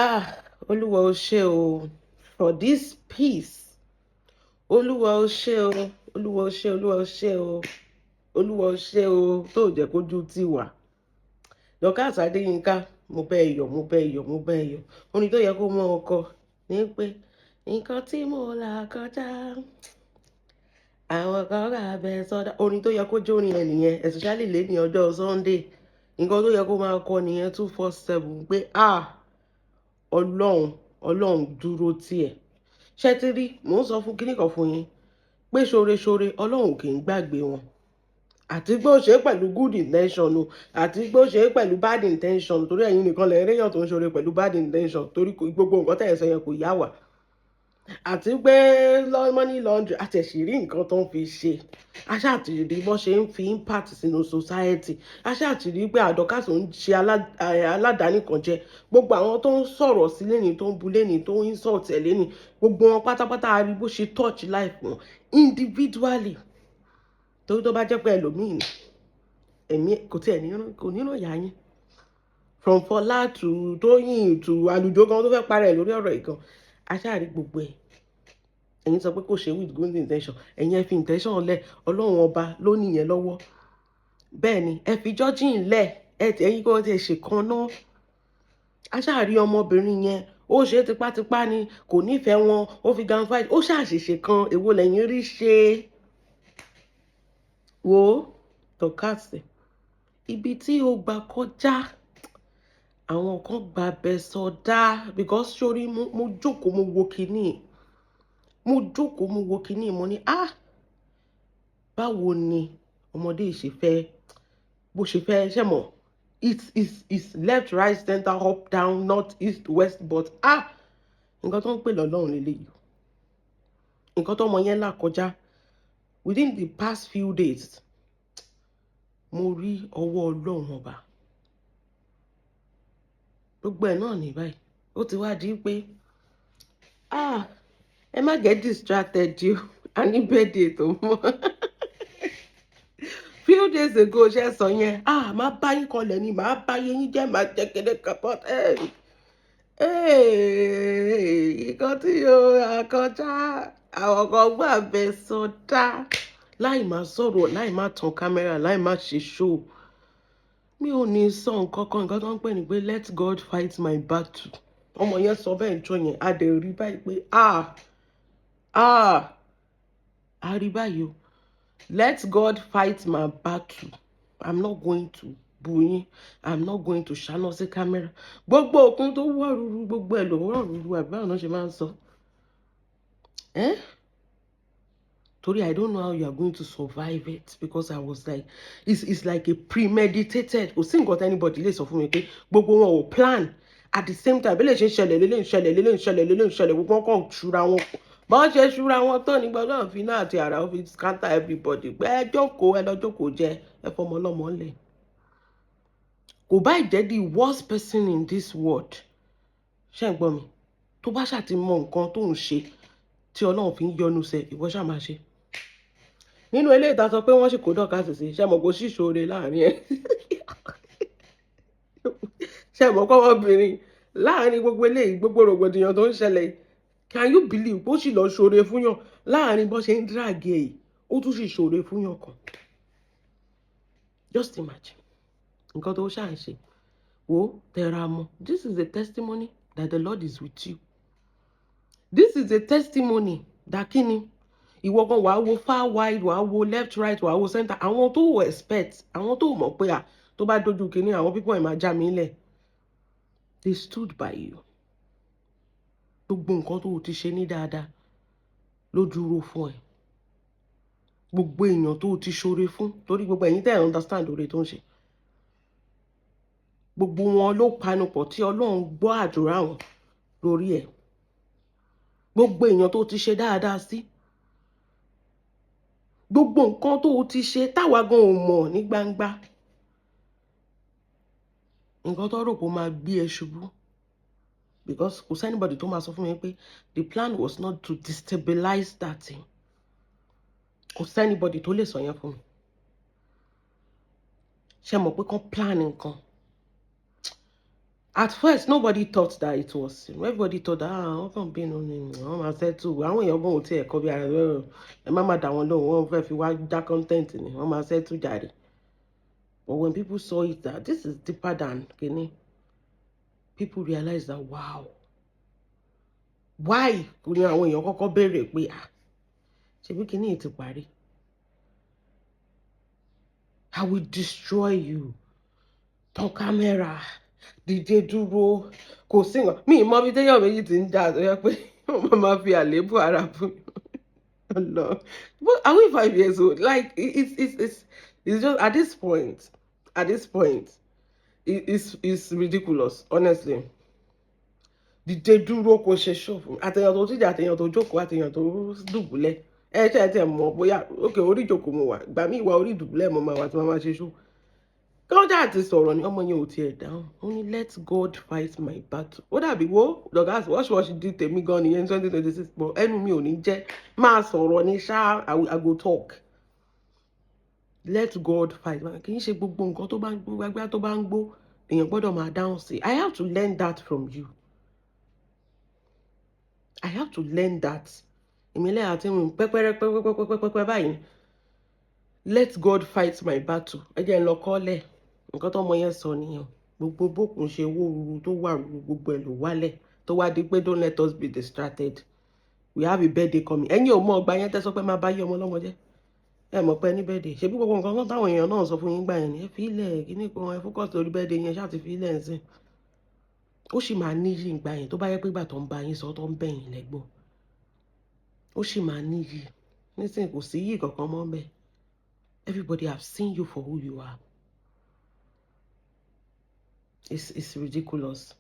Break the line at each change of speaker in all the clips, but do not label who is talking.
Ah, Olúwa o ṣé o for this peace. Olúwa o ṣé o, Olúwa o ṣé, Olúwa o ṣé o, Olúwa o ṣé o tó jẹ́ kójú tì wá. Dorcas Adéyínká, mo bẹ́ yọ̀, mo bẹ́ yọ̀, mo bẹ́ yọ̀. Orin tó yẹ kó mọ́ ọkọ ní pé nǹkan tí mo là kọjá, àwọn kan rà bẹ sọdá. Orin tó yẹ kó jórin ẹ nìyẹn, especially lé ní ọjọ́ Sunday. Nǹkan tó yẹ kó máa kọ nìyẹn 247 pé ah, Ọlọ́run, Ọlọ́run dúró tiẹ̀. Ṣé ti rí? Mò ń sọ fún kíní kan fún yín pé ṣoore-ṣoore, Ọlọ́run kì í gbàgbé wọn. Àti pé ó ṣe é pẹ̀lú good intention o, àti pé ó ṣe é pẹ̀lú bad intention, torí ẹ̀yin nìkan lè réyàn tó ń ṣoore pẹ̀lú bad intention, torí gbogbo nǹkan tẹ̀ ẹ̀ sọ yẹn kò yá wa. Àti pé money laundry àti ẹ̀sìn rí nǹkan tó ń fi ṣe, aṣáàtìrí bó ṣe ń fi impact sínú society, aṣáàtìrí pé Dorcas ń ṣe aládàáni kan jẹ. Gbogbo àwọn tó ń sọ̀rọ̀ sí lẹ́ni, tó ń bu lẹ́ni, tó ń insult ẹ̀ lẹ́ni, gbogbo wọn pátápátá, a rí bó ṣe touch life wọn individually. Torí tó bá jẹ́ pé ẹlòmíì ni, ẹ̀mí kò tiẹ̀ ní, kò ní ràn yá yín. From Fọlá to Tóyìn to àlùjọ gan tó fẹ́ parẹ́ lórí ọ̀rọ̀ ìgan, aṣáàrí gbogbo ẹ̀. Ẹ̀yin sọ pé kò ṣe with good intention. Ẹ̀yin ẹ fi intention lẹ̀, Ọlọ́run Ọba ló nìyẹn lọ́wọ́. Bẹ́ẹ̀ ni, ẹ fi judging lẹ̀, ẹ ti ẹ̀yin kò tiẹ̀ ṣe kan náà. Aṣáàrí ọmọbìnrin yẹn, ó ṣe tipátipá ni, kò nífẹ̀ẹ́ wọn, ó fi gang fight, ó ṣàṣìṣe kan. Èwo lẹ́yìn rí ṣe? Wo Dorcas, ibi tí ó gbà kọjá, àwọn kan gba bẹ sọdá, because sórí mo jókòó, mo wo kinní, mo jókòó, mo wo kinní, mo ní ah, báwo ni ọmọdé yìí ṣe fẹ́, bó ṣe fẹ́ ṣe mọ̀? It's left, right, center, up, down, north, east, west, but ah, nǹkan tó ń pè lọ́lọ́run lélẹ́yìí, nǹkan tó ọmọ yẹn là kọjá within the past few days, mo rí ọwọ́ Ọlọ́run Ọba. Gbogbo ẹ̀ náà ní báyìí, ó ti wá di pé ah, ẹ má get distracted o, a ní birthday tó mọ́. Few days ago, ṣe sọ yẹn, ah, máa bá yín kọlẹ̀ ni, máa bá yín jẹ́, máa jẹ́ kéde kapot. Nǹkan tí yóò rà kọjá, àwọn kan gbà bẹ sọdá láì máa sọ̀rọ̀, láì máa tan camera, láì máa ṣe show. Mi ò ní sọ nǹkan kan. Nǹkan tó ń pè ní pé let God fight my battle. Ọmọ yẹn sọ bẹ́ẹ̀ ń jọ yẹn, a dẹ̀ rí báyìí pé ah, ah, a rí báyìí o. Let God fight my battle. I'm not going to bu yín, I'm not going to ṣáná sí camera. Gbogbo òkun tó wọ́ ruru, gbogbo ẹ̀ ló wọ́ ruru, àbí báwọn náà ṣe máa ń sọ ẹ́? Torí I don't know how you are going to survive it, because I was like, it's like a premeditated. Kò sí nǹkan tí anybody lè sọ fún mi pé gbogbo wọn ò plan at the same time. Bí lè ṣe ń ṣẹlẹ̀ lélẹ̀, ń ṣẹlẹ̀ lélẹ̀, ń ṣẹlẹ̀ lélẹ̀, ń ṣẹlẹ̀, gbogbo wọn kàn ṣúra wọn. Bọ́n ṣe ṣúra wọn tán nígbà náà, fi náà àti àrà ó fi scatter everybody pé ẹ jókòó, ẹ lọ jókòó jẹ, ẹ fọmọ ọlọ́mọ ńlẹ̀. Kò bá jẹ́ the worst person in this world, ṣé ń gbọ́ mi? Tó bá ṣáà ti mọ nǹkan tó ń ṣe tí Ọlọ́run fi ń yọ́nú sẹ, ìwọ ṣáà máa ṣe. Nínú eléyìí tá a sọ pé wọ́n sì kó Dorcas sí, ṣé mọ̀ kó sì ṣoore láàrin ẹ̀? Ṣé mọ̀ kó ọmọbìnrin láàrin gbogbo eléyìí, gbogbo rògbòdìyàn tó ń ṣẹlẹ̀, can you believe bó sì lọ ṣoore fún yàn láàrin bó ṣe ń drag ẹ̀ yìí? Ó tún sì ṣoore fún yàn kan. Just imagine nǹkan tó ṣáà ń ṣe. Wo, tẹra mọ́. This is a testimony that the Lord is with you. This is a testimony that kíni ìwọ gan, wàá wo far, wide, wàá wo left, right, wàá wo center. Àwọn tó wò expect, àwọn tó mọ̀ pé à tó bá dojú kíní, àwọn pípọ̀ ẹ̀ máa já mi lẹ̀, they stood by you. Gbogbo nǹkan tó o ti ṣe ní dáadáa ló dúró fún ẹ. Gbogbo èèyàn tó o ti ṣoore fún, torí gbogbo ẹ̀yin tẹ́ ẹ̀ understand oore tó ń ṣe, gbogbo wọn ló panupọ̀ tí Ọlọ́run gbọ́ àdúrà wọn lórí ẹ̀. Gbogbo èèyàn tó ti ṣe dáadáa sí, gbogbo nǹkan tó o ti ṣe táwa gan ò mọ̀ ní gbangba, nǹkan tó rò pé ó máa gbé ẹ ṣubú, because kò sí anybody tó máa sọ fún mi pé the plan was not to destabilize that thing. Kò sí anybody tó lè sọ yẹn fún mi. Ṣe mọ̀ pé kán plan nǹkan? At first, nobody thought that it was. Everybody thought that, ah, wọ́n kàn bínú ni, wọ́n máa settle. Àwọn èèyàn gan ò tiẹ̀ kọ́ bí ara rẹ̀. Ẹ má má dà wọ́n lóhùn, wọ́n fẹ́ fi wá já content ni, wọ́n máa settle jàre. But when people saw it that this is deeper than kini, people realized that, wow. Why? Kò ní àwọn èèyàn kọ́kọ́ béèrè pé, ah, ṣebí kini yìí ti parí. "I will destroy you." Tán kámẹ́rà, dìde dúró, kò sí nǹkan. Mi ì mọ bí téèyàn méjì ti ń jà tó yẹ pé wọ́n máa fi àléébù ara fún lọ. But are we 5 years old? Like, it's just at this point, it's ridiculous, honestly. Dìde dúró kò ṣe ṣòfò. Àtẹ̀yàn tó tíjà, àtẹ̀yàn tó jókòó, àtẹ̀yàn tó dùbúlẹ̀. Ẹ ṣe ẹ tẹ̀ mọ̀ bóyá okay, orí ìjókòó mo wà. Ìgbà míì wà, orí ìdùbúlẹ̀ mo máa wà tí mo máa ṣe ṣó. Kọ́ńtà àti sọ̀rọ̀ ni ọmọ yẹn ò tiẹ̀ dáhùn. Ó ní, "Let God fight my battle." Ó dàbí wo Dorcas wọ́ṣíwọ́ṣí di tèmi gan nìyẹn 2026, but ẹnu mi ò ní jẹ́ máa sọ̀rọ̀ ní ṣá. I go talk. Let God fight. Kì í ṣe gbogbo nǹkan tó bá ń gbó, gbágbá tó bá ń gbó, èèyàn gbọ́dọ̀ máa dáhùn sí. I have to learn that from you. I have to learn that. Ìmílẹ̀ àti pẹ́pẹ́rẹ́ pẹ́pẹ́pẹ́pẹ́pẹ́ báyìí. "Let God fight my battle." Ẹ jẹ́ n lọ kọ́lẹ̀. Nǹkan tó ọmọ yẹn sọ nìyẹn. Gbogbo bókun ṣe wó ruru tó wà ruru, gbogbo ẹ̀ ló wálẹ̀. Tó wá di pé, "Don't let us be distracted. We have a birthday coming." Ẹ̀yin ò mọ ọgbà yẹn tẹ́ sọ pé máa bá yí ọmọ lọ́mọ jẹ́. Ẹ mọ̀ pé ní birthday. Ṣebí gbogbo nǹkan kan táwọn èèyàn náà sọ fún yín gbà yẹn ni ẹ fi ilẹ̀ kíní kan, ẹ focus lórí birthday yẹn, ṣáà ti fi ilẹ̀ ń sìn. Ó sì máa níyì ìgbà yẹn tó bá yẹ pé ìgbà tó ń bá yín sọ, tó ń bẹ̀yìn lẹ́gbọ̀n. Ó sì máa níyì. Nísìnyí, kò sí yìí kankan mọ́ bẹ́ẹ̀. Everybody have seen you for who you are. It's ridiculous.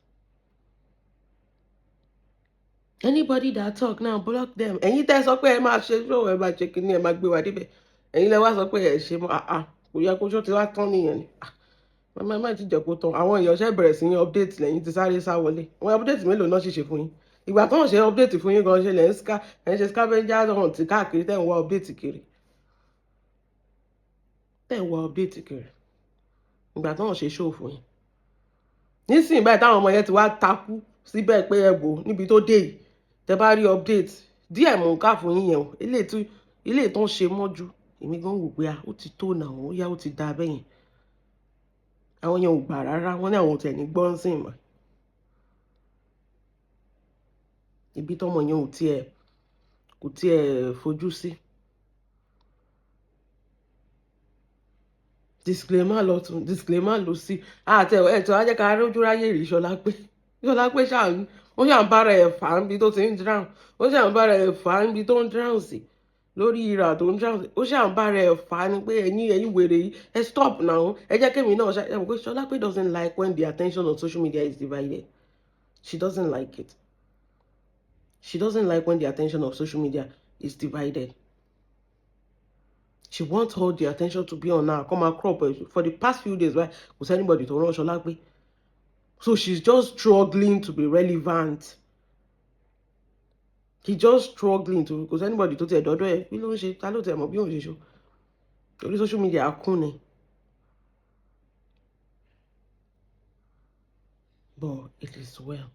Anybody that talk now, block them. Ẹ̀yin tẹ́ sọ pé ẹ máa ṣe show, ẹ máa ṣe kíní, ẹ máa gbé wa débẹ̀. Ẹ̀yin lẹ wá sọ pé ẹ ṣe mọ́. Àà, kò yẹ kó ṣó ti wá tán nìyẹn ni. Ah, má má ti jẹ́ kó tán. Àwọn èèyàn ṣe bẹ̀rẹ̀ sí ní update lẹ́yìn tí sáré sá wọlé. Àwọn update mélòó náà ṣì ṣe fún yín? Ìgbà tó ń ṣe update fún yín gan ṣe lẹ̀ ń ska, ẹ̀ ń ṣe scavenger hunt káàkiri, tẹ́ ń wá update kiri. Tẹ́ ń wá update kiri. Ìgbà tó ń ṣe show fún yín. Nísìnyí báyìí, táwọn ọmọ yẹn ti wá takú síbẹ̀ pé ẹ wò níbi tó dé yìí, tẹ bá rí update díẹ̀ mò ń ká fún yín yẹn o. Ilé tó ń ṣe mọ́jú, èmi gan wò pé ó ti tó nà ó yá, ó ti da bẹ́yẹn. Àwọn yẹn ò gbà rárá, wọ́n ní àwọn ò tẹ̀ ní gbọ́n sí mọ́. Ibi tọ́mọ yẹn ò tiẹ̀ kò tiẹ̀ fojú sí. Disclaimer lọ́tún, disclaimer ló sí. Àti ẹ̀ tó á jẹ́ ká rójú ráyè rí Ṣọlá pé Ṣọlá pé ṣáà ó ṣáà ń bára ẹ̀ fà á níbi tó ti ń drown, ó ṣáà ń bára ẹ̀ fà á níbi tó ń drown sí, lórí ìrà tó ń drown sí, ó ṣáà ń bára ẹ̀ fà á ní pé ẹ̀yin wèrè yìí, ẹ stop now, ẹ jẹ́ kémi náà ṣe. Ẹ mọ̀ pé Ṣọlá pé doesn't like when the attention on social media is divided. She doesn't like it. She doesn't like when the attention of social media is divided. She wants all the attention to be on her. Come and crop for the past few days, right? Kò sí anybody tó rán Ṣọlá pé. So she's just struggling to be relevant. He just struggling to, kò sí anybody tó tiẹ̀ dọ́dọ̀ ẹ̀. Kí ló ń ṣe? Ta ló tiẹ̀ mọ̀ bí òun ṣe ṣó? Torí social media kún ni. But it is well.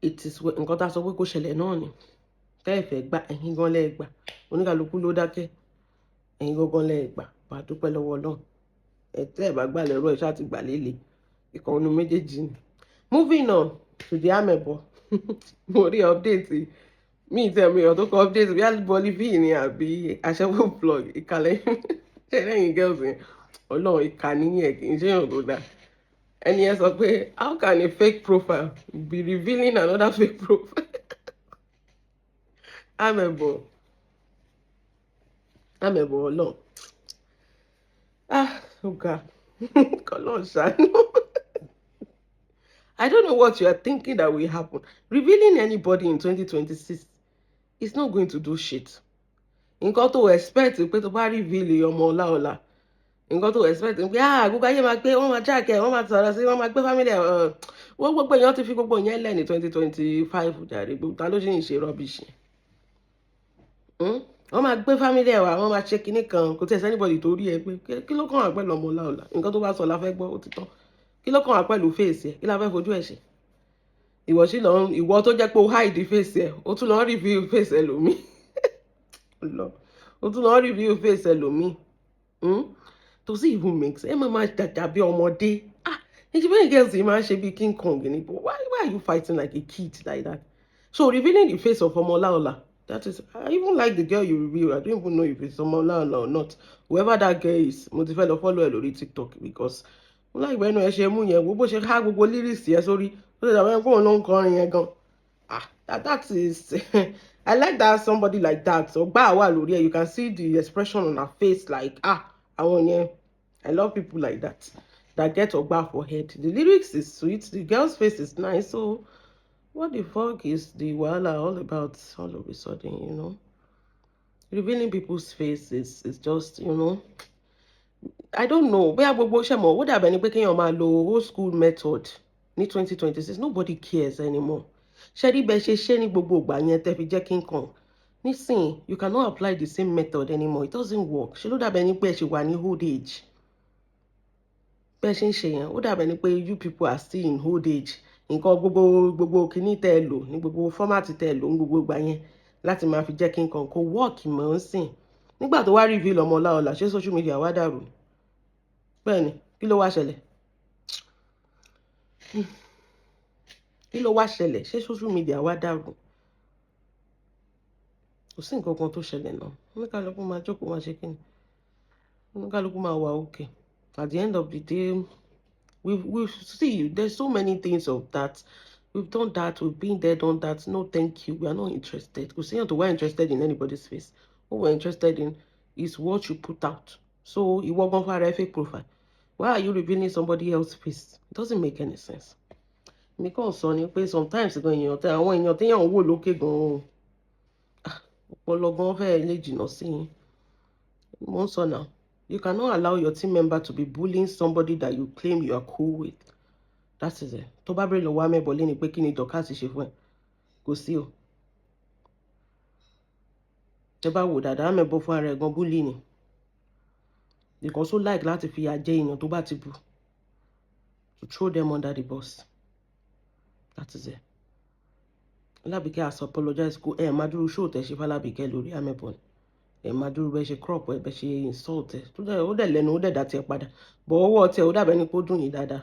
It is well. Nǹkan tá a sọ pé kó ṣẹlẹ̀ náà ni. Tẹ́ ẹ fẹ́ gbà, ẹ̀yin gan lẹ́ gbà. Oníkàlùkù ló dákẹ́. Ẹ̀yin gangan lẹ́ gbà. Bá a dúpẹ́ lọ́wọ́ Ọlọ́run. Ẹ tẹ́ ẹ bá gbà lẹ́rú, ẹ ṣáà ti gbà lélẹ̀. Ìkan nínú méjèèjì ni. Moving on to the Amebo. Mo rí update. Mi ì tẹ̀ mi ò tó kọ update bí Bolivia ni àbí aṣẹ́wó blog ìkàlẹ̀. Ṣé lẹ́yìn girls yẹn? Ọlọ́run, ìkà nìyẹn, kì í ṣe èèyàn tó dáa. Ẹni yẹn sọ pé, "How can a fake profile be revealing another fake profile?" Amebo. Amebo, Ọlọ́run. Ah, oh God. Kọ́lọ́run ṣàánú. I don't know what you are thinking that will happen. Revealing anybody in 2026 is not going to do shit. Nǹkan tó expect pé tó bá reveal ọmọ ọláọlá, nǹkan tó expect pé, ah, gbogbo ayé máa gbé, wọ́n máa jáàkẹ́, wọ́n máa sọ̀rọ̀ sí, wọ́n máa gbé family ẹ̀, wọ́n gbogbo èèyàn ti fi gbogbo yẹn lẹ̀ ní 2025 jàre. Gbogbo ta ló ṣì ń ṣe rubbish? Wọ́n máa gbé family ẹ̀ wá, wọ́n máa ṣe kinní kan, kò tí ẹ̀ sí anybody tó rí ẹ pé kí ló kàn wá pẹ̀lú ọmọ ọláọlá. Nǹkan tó bá sọ la fẹ́ gbọ́, ó ti tán. Kí ló kàn wá pẹ̀lú face ẹ̀? Kí la fẹ́ fojú ẹ̀ ṣe? Ìwọ sí lọ, ìwọ tó jẹ́ pé o hide face ẹ̀, o tún lọ reveal face ẹ̀ lómi, o tún lọ reveal face ẹ̀ lómi. Does it even make sense? Ẹ máa máa jàjà bí ọmọdé. Ah, ìṣe bẹ́ẹ̀, girls yìí máa ń ṣe bí King Kong ni, but why are you fighting like a kid like that? So revealing the face of Ọmọláọlá, that is, I even like the girl you reveal. I don't even know if it's Ọmọláọlá or not, whoever that girl is. Mo ti fẹ́ lọ follow ẹ lórí TikTok because mo láì gbẹ́nu ẹ ṣe mú yẹn, bó ṣe há gbogbo lyrics yẹn sórí, ó ṣe dàbẹ́ kóun ló ń kọrin yẹn gan. Ah, that is, I like that, somebody like that. Ọgbà wà lórí ẹ. You can see the expression on her face, like, ah, àwọn yẹn, I love people like that that get ọgbà for head. The lyrics is sweet, the girl's face is nice, so what the fuck is the wahala all about all of a sudden? Revealing people's faces is just, I don't know. Bóyá gbogbo ṣe mọ̀, ó dàbẹ̀ ni pé kéèyàn máa lo old school method ní 2026. Nobody cares anymore. Ṣé rí bẹ́ẹ̀ ṣe ṣe ní gbogbo ìgbà yẹn tẹ́ fi jẹ́ King Kong nísìnyí, you cannot apply the same method anymore. It doesn't work. Ṣe ló dàbẹ̀ ni pé ẹ ṣe wà ní old age? Bẹ́ẹ̀ ṣe ń ṣe yẹn, ó dàbẹ̀ ni pé you people are still in old age. Nǹkan gbogbo gbogbo kìíní tẹ́ ẹ lò ní gbogbo format tẹ́ ẹ lò ní gbogbo ìgbà yẹn láti máa fi jẹ́ King Kong kò work mọ́ ń sìn. Nígbà tó wá reveal Ọmọláọlá, ṣé social media wá dàrú? Bẹ́ẹ̀ ni. Kí ló wá ṣẹlẹ̀? Kí ló wá ṣẹlẹ̀? Ṣé social media wá dàrú? Kò sí nǹkan kan tó ṣẹlẹ̀ náà. Oníkálukú máa jókòó, máa ṣe kíni, oníkálukú máa wà okay. At the end of the day, we see there's so many things of that. We've done that, we've been there, done that. No, thank you, we are not interested. Kò séèyàn tó wá interested in anybody's face. What we're interested in is what you put out. So ìwọ gan fara ẹ fake profile, why are you revealing somebody else's face? It doesn't make any sense. Mi kàn sọ ni pé sometimes gan, èèyàn tẹ àwọn èèyàn téèyàn ń wò lókè gan, ọpọlọ gan fẹ́ẹ́ lè jìnnà sí yín. Mo ń sọ now, you cannot allow your team member to be bullying somebody that you claim you are cool with. That is it. Tó bá bẹ̀rẹ̀ lọ́wọ́ amẹ́bọ̀ lé ní pé kí ni Dorcas ṣe fún ẹ, kò sí o. Tẹ bá wò dáadáa, amẹ́bọ̀ fún ara ẹ̀ gan bully ni, because ó like láti fi ìyà jẹ èèyàn tó bá ti bù, to throw them under the bus. That is it. Ọlábìkẹ́ has apologize. Kó ẹ máa dúró show tẹ ṣe f'Alábìkẹ́ lórí amẹ́bọ̀ ni, ẹ máa dúró bẹ́ẹ̀ ṣe crop ẹ, bẹ́ẹ̀ ṣe insult ẹ, tó dẹ̀ ó dẹ̀ lẹ́nu, ó dẹ̀ dá tiẹ̀ padà bọ̀. Ọwọ́ tiẹ̀, ó dàbẹ́ ni kó dùn yín dáadáa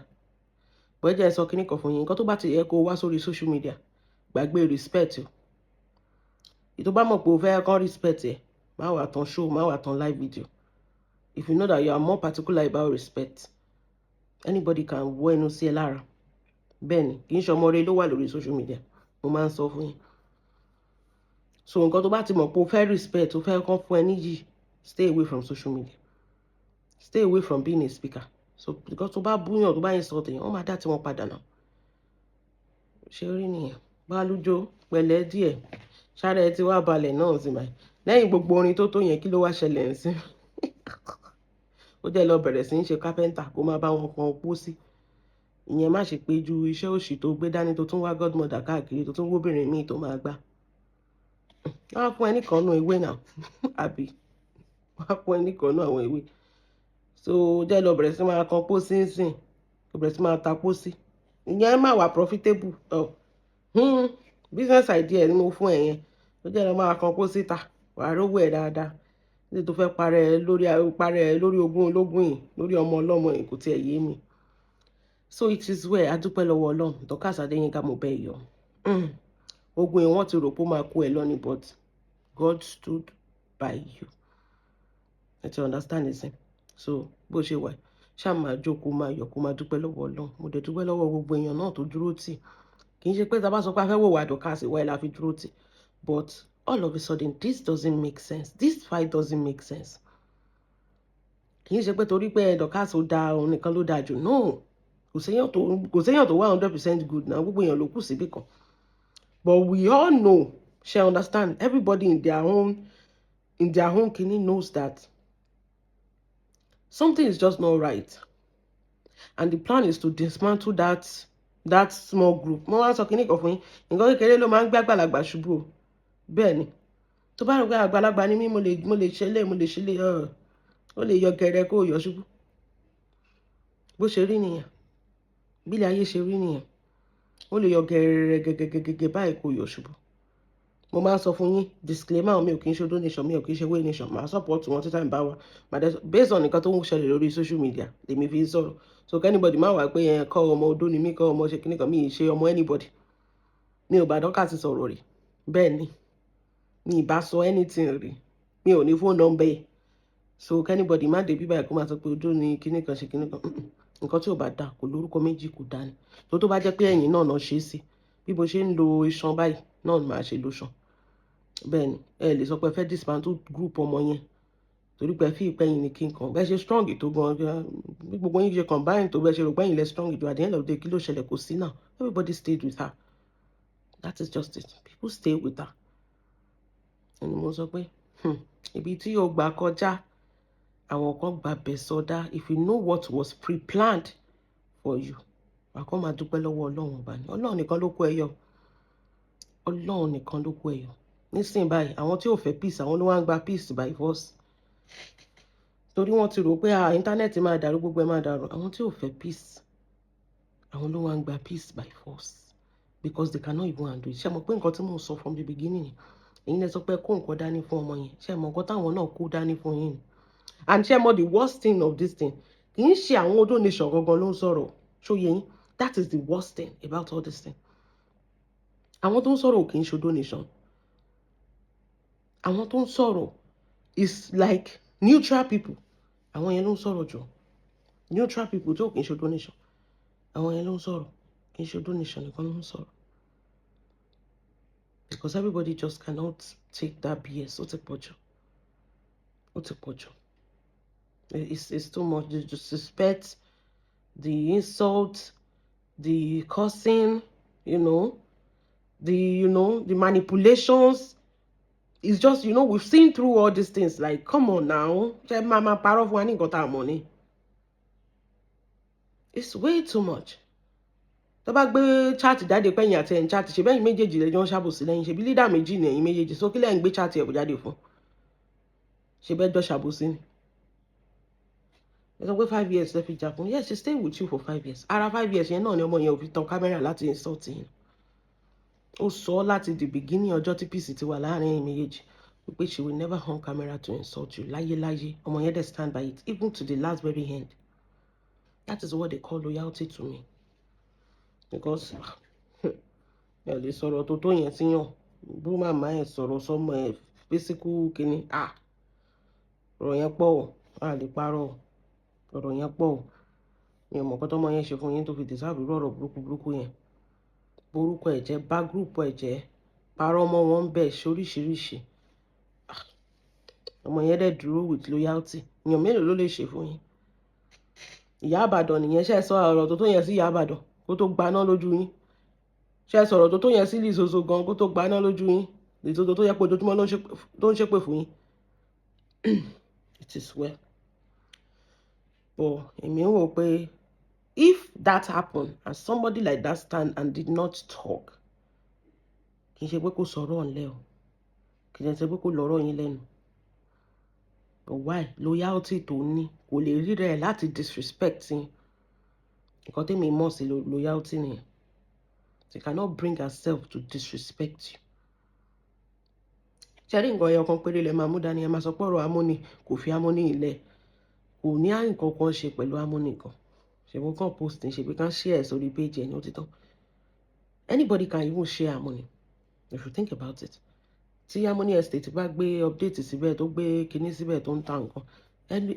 bọ́. Ẹ jẹ́ ẹ sọ kíní kan fún yín. Nǹkan tó bá ti yẹ kó wá sórí social media, gbàgbé respect o. Ìtò bá mọ̀ pé o fẹ́ kán respect ẹ, má wà tán show, má wà tán live video. If you know that you are more particular about respect, anybody can wọ ẹnu sí ẹ lára. Bẹ́ẹ̀ ni, kì í ṣe ọmọ rẹ ló wà lórí social media. Mo máa ń sọ fún yín. So nǹkan tó bá ti mọ̀ pé o fẹ́ respect, o fẹ́ kán fún ẹ níyì, stay away from social media, stay away from being a speaker. So because tó bá búyàn, tó bá insult èèyàn, wọ́n máa dá tiwọn padà náà. Ṣé orí nìyẹn? Bálújó, pẹ̀lẹ́ díẹ̀. Ṣára ẹ ti wá balẹ̀ náà sí báyìí lẹ́yìn gbogbo orin tó tó yẹn? Kí ló wá ṣẹlẹ̀ ń sìn? Ó jẹ́ lọ bẹ̀rẹ̀ sí í ṣe kápẹ́ńtà, kó máa bá wọn kan pósí. Ìyẹn má ṣe pé ju iṣẹ́ òṣì tó gbé dání, tó tún wá godmother káàkiri, tó tún wóbìnrin míì tó máa gbá. Wọ́n á fún ẹ nìkan nú ewé náà, àbí wọ́n á fún ẹ nìkan nú àwọn ewé. So jẹ́ lọ bẹ̀rẹ̀ sí máa kan pósí ńsìn, kó bẹ̀rẹ̀ sí máa ta pósí. Ìyẹn má wà profitable. Oh. Business idea ni mo fún ẹ yẹn. Ó jẹ́ lọ máa kan pósí ta, wàá rówó ẹ̀ dáadáa. Ní tó fẹ́ parẹ́ lórí ogún ológun yìí, lórí ọmọ ọlọ́mọ yìí, kò tiẹ̀ yé mi. So it is well. Adúpẹ́ lọ́wọ́ Ọlọ́run. Dorcas Adéyínká, mo bẹ́ẹ̀ yọ. Ogun yìí, wọ́n ti rò pé ó máa kó ẹ lọ ni, but God stood by you. Ẹ ti understand nísìn. So bó ṣe wà, ṣáà máa jókòó, máa yọ̀, kó máa dúpẹ́ lọ́wọ́ Ọlọ́run. Mo dẹ̀ dúpẹ́ lọ́wọ́ gbogbo èèyàn náà tó dúró tì. Kì í ṣe pé tá a bá sọ pé a fẹ́ wò wá Dorcas wáyé la fi dúró tì, but all of a sudden, this doesn't make sense. This fight doesn't make sense. Kì í ṣe pé torí pé Dorcas ó da, òun nìkan ló dáa jù. No, kò séèyàn tó wà 100% good náà. Gbogbo èèyàn ló kù síbì kan, but we all know, ṣe understand, everybody in their own kini knows that something is just not right, and the plan is to dismantle that small group. Mo wá sọ kíní kan fún yín. Nǹkan kékeré ló máa ń gbé àgbàlagbà ṣubú o. Bẹ́ẹ̀ ni, tó bá rò pé àgbàlagbà ni mí, mo lè ṣe lé, mo lè ṣe lé, ó lè yọ gẹrẹ kó yọ ṣubú. Bó ṣe rí nìyẹn. Bí ilé ayé ṣe rí nìyẹn. Ó lè yọ gẹ̀rẹ́gẹ̀gẹ̀gẹ̀gẹ̀ báyìí, kò yọ ṣubú. Mo máa ń sọ fún yín, disclaimer, mi ò kí ń ṣe Odo Nation, mi ò kí ń ṣe Way Nation. Màá support wọn tí time bá wà. Màá dẹ̀ based on nǹkan tó ń ṣẹlẹ̀ lórí social media lèmi fi ń sọ̀rọ̀. So anybody má wà pé ẹ kọ́ ọmọ Odo ni mí, kọ́ ọmọ ṣe kíní kan, mi ì ṣe ọmọ anybody. Mi ò bá Dorcas sọ̀rọ̀ rí. Bẹ́ẹ̀ ni, mi ì bá sọ anything rí. Mi ò ní phone number ẹ̀. So anybody má dé bíbáyìí kó máa sọ pé Odo ni kíní kan, ṣe kíní kan. Nǹkan tí ò bá dà kò lórúkọ méjì, kò dá ni. Tó bá jẹ́ pé ẹ̀yin náà náà ṣe é sí, bí mo ṣe ń lo iṣan báyìí náà ni màá ṣe lo iṣan. Bẹ́ẹ̀ ni, ẹ lè sọ pé ẹ fẹ́ dismantle group ọmọ yẹn torí pé ẹ fi ìpẹ́yìn ní kí n kàn bẹ́ẹ̀ ṣe strong tó gan, bí gbogbo yín ṣe combine tó, bẹ́ẹ̀ ṣe rò pẹ́yìn lẹ strong jù, at the end of the day, kí ló ṣẹlẹ̀? Kò sí náà. Everybody stayed with her. That is just it. People stay with her. Ẹni mo sọ pé ibi tí yóò gbà kọjá, àwọn kan gbà bẹ̀ sọdá. If you know what was pre-planned for you, wà á kọ́ máa dúpẹ́ lọ́wọ́ Ọlọ́run Ọba ni. Ọlọ́run nìkan ló kó ẹ yọ. Ọlọ́run nìkan ló kó ẹ yọ. Nísìnyí báyìí, àwọn tí ò fẹ́ peace, àwọn ló wá ń gba peace by force, torí wọ́n ti rò pé, ah, internet máa dàrú, gbogbo ẹ̀ máa dàrú. Àwọn tí ò fẹ́ peace, àwọn ló wá ń gba peace by force because they cannot even handle it. Ṣé mo pé nǹkan tí mò ń sọ from the beginning ni? Èyí lẹ sọ pé kó nǹkan dání fún ọmọ yẹn. Ṣé mo nǹkan táwọn náà kó dání fún yín ni? And ṣé mo, the worst thing of this thing, kì í ṣe àwọn Odo Nation gangan ló ń sọ̀rọ̀. Ṣó yé yín? That is the worst thing about all this thing. Àwọn tó ń sọ̀rọ̀ kì í ṣe Odo Nation. Àwọn tó ń sọ̀rọ̀ is like neutral people. Àwọn yẹn ló ń sọ̀rọ̀ jù. Neutral people tó kì í ṣe Odo Nation, àwọn yẹn ló ń sọ̀rọ̀. Kì í ṣe Odo Nation nìkan ló ń sọ̀rọ̀, because everybody just cannot take that BS. Ó ti pọ̀ jù, ó ti pọ̀ jù. It's too much. The disrespect, the insult, the cursing, the manipulations. It's just, we've seen through all these things. Like, come on now. Ṣé máa máa parọ́ fún wa ní nǹkan tá a mọ̀ ni? It's way too much. Tó bá gbé chat jáde pẹ́yìn àti ẹ̀ ń chat, ṣe bẹ́yìn méjèèjì lẹ́jọ́ ń ṣàbòsí lẹ́yìn? Ṣe bí leader méjì ní ẹ̀yìn méjèèjì? So kí lẹ́yìn gbé chat ẹ̀ jáde fún? Ṣe bẹ́ẹ̀ jọ ṣàbòsí ni? Ẹ sọ pé 5 years lẹ fi jà fún. Yes, she stay with you for 5 years. Ara 5 years yẹn náà ni ọmọ yẹn ò fi tan camera láti insult yín. Ó sọ láti the beginning, ọjọ́ tí peace ti wà láàrin ẹ̀yin méjèèjì, wípé she will never on camera to insult you láyéláyé. Ọmọ yẹn dẹ̀ stand by it even to the last very end. That is what they call loyalty to me, because ẹ lè sọ̀rọ̀ tó tó yẹn síyàn, bú màmá ẹ̀, sọ̀rọ̀ sọmọ ẹ̀, physical kínní. Ah, ọ̀rọ̀ yẹn pọ̀ o, a lè parọ́ o, ọ̀rọ̀ yẹn pọ̀ o. Mi ò mọ̀ nǹkan tọ́mọ yẹn ṣe fún yín tó fi deserve irú ọ̀rọ̀ burúkú burúkú yẹn. Borúkọ ẹ̀ jẹ́, bá group ẹ̀ jẹ́, parọ́ mọ́ wọn bẹ́ẹ̀, ṣe oríṣiríṣi. Ah, ọmọ yẹn dẹ̀ dúró with loyalty. Èèyàn mélòó ló lè ṣe fún yín? Ìyá Àbàdàn nìyẹn. Ṣe sọ ọ̀rọ̀ tó tó yẹn sí Ìyá Àbàdàn kó tó gbaná lójú yín? Ṣe sọ̀rọ̀ tó tó yẹn sí Lìsoso gan kó tó gbaná lójú yín? Lìsoso tó yẹ pé ojoojúmọ́ ló ń ṣépè fún yín. It is well. But èmi ń wò pé if that happen and somebody like that stand and did not talk, kì í ṣe pé kó sọ̀rọ̀ ọ̀nlẹ́ o, kì í ṣe pé kó lọ́rọ̀ yín lẹ́nu, but why? Loyalty tó ní, kò lè rí rẹ̀ láti disrespect yín. Nǹkan tẹ́mi mọ̀ sí loyalty nìyẹn. She cannot bring herself to disrespect you. Ṣe rí, nǹkan ẹyọ kan péré lẹ máa mú dání. Ẹ máa sọ pé ọ̀rọ̀ Harmony, kò fi Harmony ilẹ̀, kò ní nǹkan kan ṣe pẹ̀lú Harmony kan. Ṣèbó kàn post ní, ṣèbí kan share sórí page ẹ̀ ní, ó ti tán. Anybody can even share Harmony if you think about it. Tí Harmony Estate bá gbé update síbẹ̀, tó gbé kinní síbẹ̀, tó ń ta nǹkan,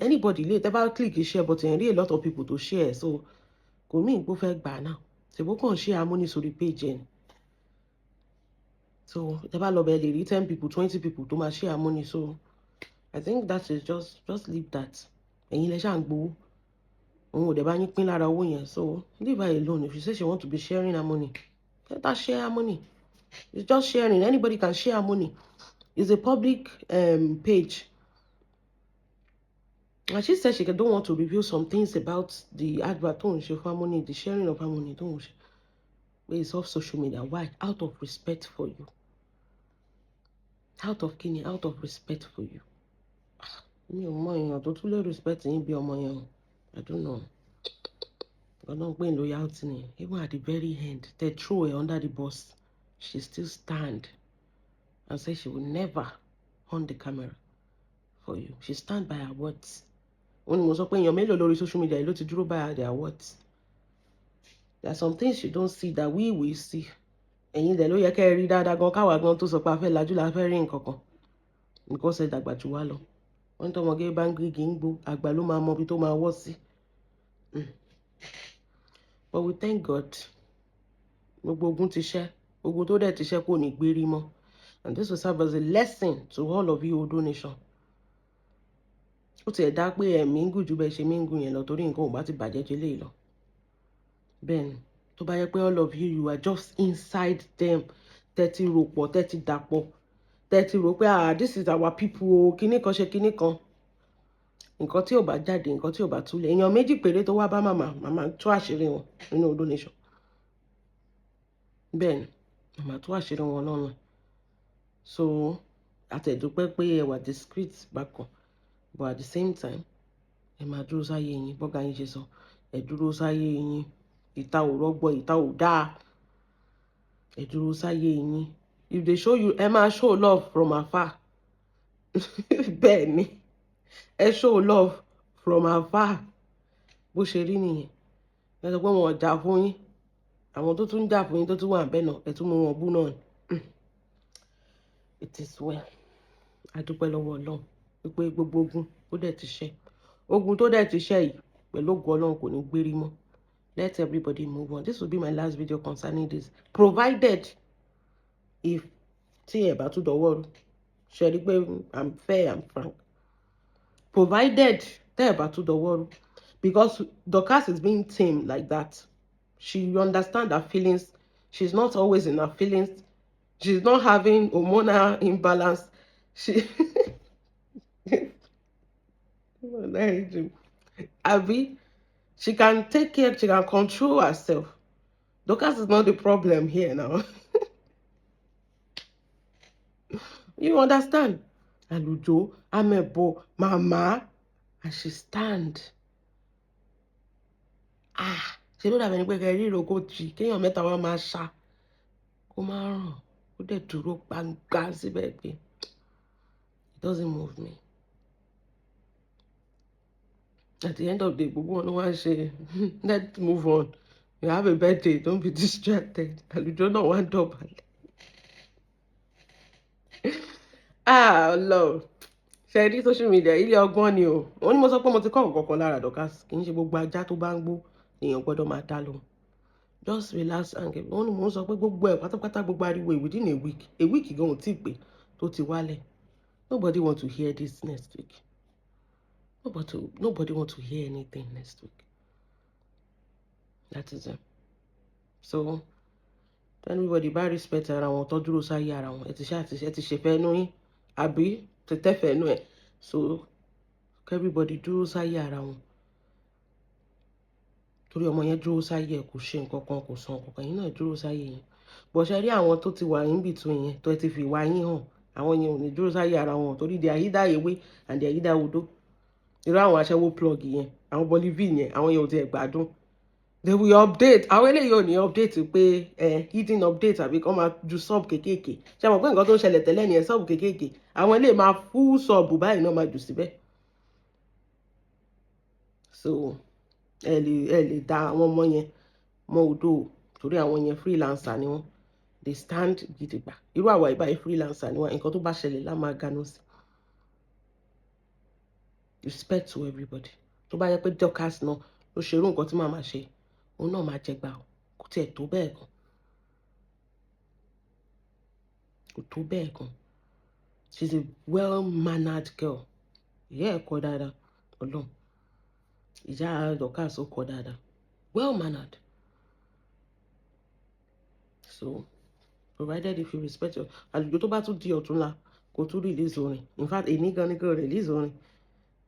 anybody lè tẹ́ bá click share button, rí a lot of people to share. So kò mí ìgbó fẹ́ gbà náà. Ṣèbó kàn share Harmony sórí page ẹ̀ ni. So tẹ́ bá lọ bẹ̀, lè rí 10 people, 20 people tó máa share Harmony. So I think that is just leave that. Ẹ̀yin lẹ ṣáà ń gbowó, òun ò dẹ̀ bá yín pín lára owó yẹn, so leave her alone. If you say she want to be sharing Harmony, let her share Harmony. It's just sharing. Anybody can share Harmony. It's a public page. And she said she don't want to reveal some things about the advert tó ń ṣe fún Harmony, the sharing of Harmony tó ń ṣe, but it's off social media. Why? Out of respect for you. Out of kini? Out of respect for you. Mi ò mọ èèyàn tó tún lè respect yín bí ọmọ yẹn o. I don't know. Nǹkan tó ń pè ní loyalty nìyẹn. Even at the very end, they throw her under the bus, she still stand and say she will never on the camera for you. She stand by her words. Ó ní mo sọ pé èèyàn mélòó lórí social media yìí ló ti dúró by their words. There are some things you don't see that we will see. Ẹ̀yin dẹ̀ ló yẹ kẹ́ ẹ rí dáadáa gan, káwa gan tó sọ pé a fẹ́ lajú la fẹ́ rí nǹkan kan, because ẹ dàgbà jù wá lọ. Wọ́n ní tọmọge bá ń gbégi ń gbó, àgbà ló máa mọ ibi tó máa wọ́ sí. But we thank God, gbogbo ogun ti ṣẹ́. Ogun tó dẹ̀ ti ṣẹ́ kò ní gbérí mọ́. And this will serve as a lesson to all of you, Odo Nation. Ó tiẹ̀ dá pé ẹ̀mí ń gùn ju bẹ́ẹ̀ ṣe mí ń gùn yẹn lọ, torí nǹkan ò bá ti bàjẹ́ ju eléyìí lọ. Bẹ́ẹ̀ ni, tó bá yẹ pé all of you, you are just inside them, tẹ́tí rò pọ̀, tẹ́tí dàpọ̀, tẹ́tí rò pé, "Ah, this is our people o," kíní kan ṣe kíní kan, nǹkan tí ò bá jáde, nǹkan tí ò bá túlẹ̀, èèyàn méjì péré tó wá bá màmá, màmá tú àṣírí wọn nínú Odo Nation. Bẹ́ẹ̀ ni, màmá tú àṣírí wọn lọ́nà. So àtẹ̀dúpẹ́ pé ẹ wà discreet bákan, but at the same time, ẹ máa dúró sáyé yín. Bọ́gà yín ṣe sọ, ẹ dúró sáyé yín. Ìta ò rọgbọ, ìta ò dáa. Ẹ dúró sáyé yín. If they show you, ẹ máa show love from afar. Bẹ́ẹ̀ ni, ẹ show love from afar. Bó ṣe rí nìyẹn. Ẹ sọ pé wọn ò jà fún yín, àwọn tó tún jà fún yín tó tún wà bẹ́ẹ̀ náà, ẹ tún mú wọn bú náà. It is well. A dúpẹ́ lọ́wọ́ Ọlọ́run wípé gbogbo ogun ó dẹ̀ ti ṣẹ́. Ogun tó dẹ̀ ti ṣẹ́ yìí, pẹ̀lú ògo Ọlọ́run, kò ní gbérí mọ́. Let everybody move on. This will be my last video concerning this, provided if tí ẹ bá tún dọwọ́ rú. Ṣe rí pé I'm fair and frank? Provided tẹ́ ẹ bá tún dọwọ́ rú, because Dorcas is being tame like that. She understand her feelings. She's not always in her feelings. She's not having hormonal imbalance. She abi she can take care, she can control herself. Dorcas is not the problem here now. You understand? Àlùjọ, amẹ̀bọ, màmá, and she stand. Ah, ṣe ló dàbẹ̀ ni pé kẹ́ rí ìrókò tì kéèyàn mẹ́ta wá máa ṣá kó má ràn, ó dẹ̀ dúró gbangba síbẹ̀ pé it doesn't move me. At the end of the day, gbogbo wọn ló wá ń ṣe, "Let's move on. You have a birthday, don't be distracted." Àlùjọ náà wá ń dọ̀bálẹ̀. Ah, Ọlọ́run! Ṣe rí social media, ilé ọgbọ́n ni o. Wọ́n ní mo sọ pé mo ti kọ́ nǹkan kan lára Dorcas. Kì í ṣe gbogbo ajá tó bá ń gbó èèyàn gbọ́dọ̀ máa dá lóhùn. Just relax and get. Wọ́n ní mo sọ pé gbogbo ẹ̀ pátápátá, gbogbo ariwo, within a week, a week gan ò tí ì pé tó ti wálẹ̀. Nobody want to hear this next week. Nobody want to hear anything next week. That is it. So anybody bá respect ara wọn, tó dúró sáyé ara wọn, ẹ ti ṣe àti ẹ ti ṣe fẹ́ nú yín àbí tẹ́tẹ́fẹ́ nú ẹ̀. So everybody dúró sáyé ara wọn, torí ọmọ yẹn dúró sáyé ẹ, kò ṣe nǹkan kan, kò sọ nǹkan kan. Yín náà dúró sáyé yín. Bó ṣe rí àwọn tó ti wà in between yẹn, tó ti fi ìwà yín hàn, àwọn yẹn ò ní dúró sáyé ara wọn, torí they are either ewé and they are either odó. Irú àwọn aṣẹ́wó plug yẹn, àwọn Bolivia yẹn, àwọn yẹn ò tiẹ̀ gbádùn. They will update. Àwọn eléyìí ò ní update pé ẹ hidden update àbí kọ́ máa ju sub kéékèèké. Ṣe mọ̀ pé nǹkan tó ń ṣẹlẹ̀ tẹ́lẹ̀ nìyẹn? Sub kéékèèké, àwọn eléyìí máa full sub báyìí náà máa jù síbẹ̀. So ẹ lè da àwọn ọmọ yẹn mọ odò, torí àwọn yẹn, freelancer ni wọ́n. They stand gidigba. Irú àwa ìbáyìí, freelancer ni wọ́n. Nǹkan tó bá ṣẹlẹ̀ lá máa ganu sí. Respect to everybody. Tó bá yẹ pé Dorcas náà ló ṣerú nǹkan tí màmá ṣe, òun náà máa jẹ gbà o. Kò tiẹ̀ tó bẹ́ẹ̀ gan, kò tó bẹ́ẹ̀ gan. She's a well-mannered girl. Ìyá ẹ̀ kọ́ dáadáa. Ọlọ́run, ìyá Dorcas ó kọ́ dáadáa, well-mannered. So provided if you respect your àlùjọ, tó bá tún di ọ̀túnla, kó tún release orin. In fact, èmi gan ni kò release orin,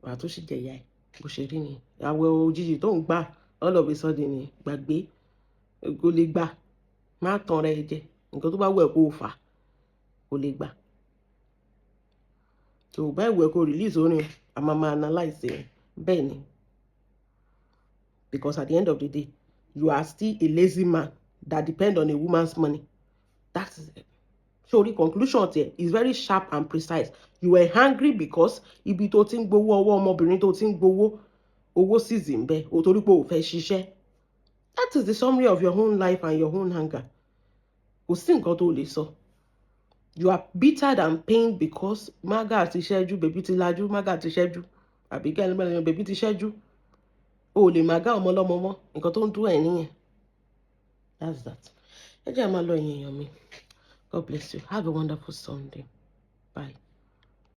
wàá tún sì jẹ̀yà ẹ̀. Bó ṣe rí ni àwẹ̀ òjijì tó ń gbà all of a sudden ni gbàgbé kò lè gbà. Má tàn rẹ jẹ. Nǹkan tó bá wù ẹ́ kó o fà, kò lè gbà. Tó bá ìwù ẹ́ kó release orin, a máa máa analyse ẹ̀. Bẹ́ẹ̀ ni, because at the end of the day You are still a lazy man that depend on a woman's money. That is it. Sori conclusion tiẹ̀ is very sharp and precise. You were angry because ibi tó ti ń gbowó, ọwọ́ ọmọbìnrin tó ti ń gbowó, owó sì zì ń bẹ o, torí pé o fẹ́ ṣiṣẹ́. That is the summary of your own life and your own anger. Kò sí nǹkan tó lè sọ. You are bitter and pained because maga ti ṣẹ́jú, baby ti lajú, maga ti ṣẹ́jú, àbí kẹ́lẹ́mẹ́lẹ́, baby ti ṣẹ́jú, o ò lè maga ọmọ ọlọ́mọ mọ́. Nǹkan tó ń dún ẹ̀ nìyẹn. That's that. Ẹ jẹ́ àmà lọ, èèyàn mi. God bless you. Have a wonderful Sunday. Bye.